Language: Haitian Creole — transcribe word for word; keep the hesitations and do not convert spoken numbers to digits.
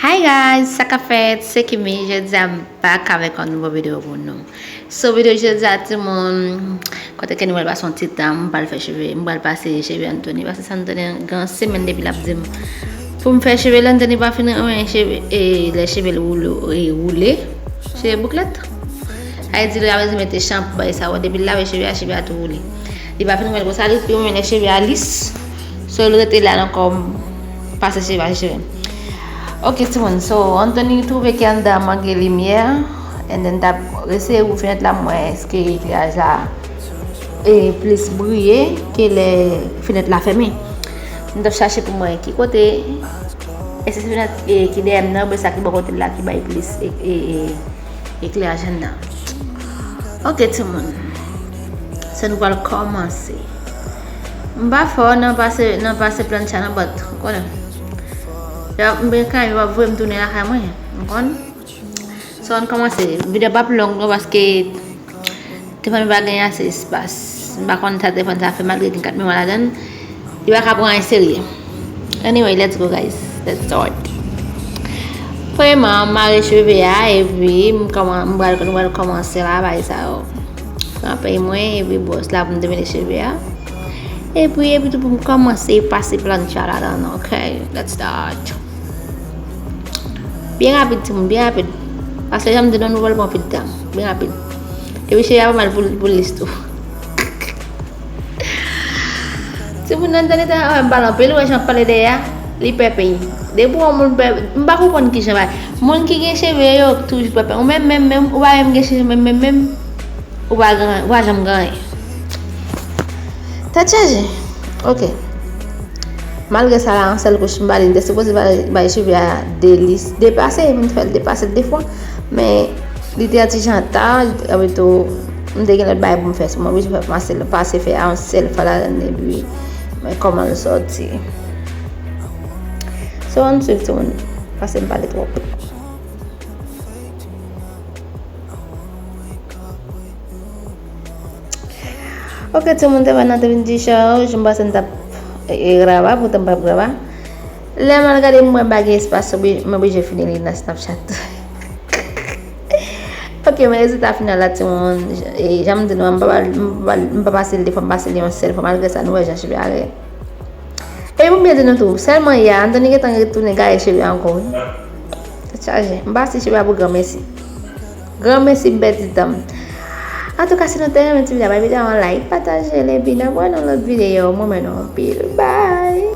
Hi guys, sa k ap fèt? Se Kimi, jodi a m back avèk yon nouvo videyo pou nou. So, videyo jodi a, timoun, kote ke nou pral pase yon ti tan, m pral fè cheve, m pral pase cheve Anthony, paske Anthony gen semèn depi l ap di m pou m fè cheve l, Anthony pa fin renmen cheve, e lè cheve l woule, e woule, cheve bouklèt. Sa vle di li pa bezwen mete chanpou, bagay sa yo, depi l lave cheve a, cheve a tou woule. Li pa fin renmen l konsa, li pi renmen lè cheve a lis. So, li rete la nan kò m, pase cheve a, cheve m. Ok, timoun, so, Anthony twouve ke anndan an manke limyè, and then t ap eseye ouvri fenèt la, m wè èske ekleraj la e plis briye ke lè fenèt la fèmen. M t ap chache pou m wè ki kote, èske se fenèt e, ki dèyè m nan, oubyen sa ki bò kote l la ki bay plis e, e, e, ekleraj anndan. Ok, timoun. So, nou pral kòmanse. M pa fò nan pase, nan pase plantcha nan bòt, ou konnen. Yo, m ben kanmenm, yo ap voye m tounen lakay mwen, ou konn. So, ann kòmanse. Videyo p ap long non, paske telefòn mwen pa gen ase espas. M pa konn sa telefòn sa fè, malgre gen kat memwa ladan l, li pa ka pran anyen serye. Anyway, let's go, guys. Let's start. Premyèman, m mare cheve a, epi m kòman-, m pral, nou pral kòmanse la, bagay sa yo. Pran peny mwen, epi bwòs la pou m demele cheve a. Epi, epi tou pou m kòmanse pase plantcha ladan, ok? Let's start. Byen rapid, timoun, byen rapid. Paske jan m di nou, nou pral pran pil tan. Byen rapid. Epi cheve a pa mal pou, pou lis tou. Timoun nan tande tan, m pale anpil, ou wè jan m pale dèyè a, li pè peny. Depi yon moun pè, m pa konprann kijan bagay. Moun ki gen cheve yo toujou pè peny. Ou menm, menm, menm, ou pa menm gen cheve, menm, menm, menm. Ou pa gen, ou pa janm gen anyen. Tèt chaje. Ok. Malgre sa la, yon sèl kouch m ba li, li te sipoze bay, bay cheve a de lis, depase, m fè l depase de fwa. Men, li te yon ti jan ta, apre tou, m te gen lòt bagay pou m fè, so m oblije fè pase, pase fè a yon sèl fwa ladan, epi mwen kòman l sòti. So, ann swiv timoun, paske m pale twòp. Ok, timoun, te wè nan te vin di show, jan m panse m t ap, e, e, grava, poutan m p ap grava. Lè m al gade, m wè m pa gen espas, obi-, m oblije fini li nan Snapchat. Ok, men rezilta final la, timoun, e, jan m di nou, m pa, m pa, m pa pase l de fwa, m pase l yon sèl fwa, malgre sa, nou wè jan cheve a rèd. E pou m byen di nou tou, sèlman yè a, Anthony gentan retounen gaye cheve a ankò, wi. Tèt chaje. M pase cheve a pou granmèsi. Granmèsi m pèdi tan m. Antouka, si nou te renmen ti videyo a, bay videyo a yon like, pataje l, epi n ap wè nan lòt videyo. Mwen renmen nou anpil. Bye!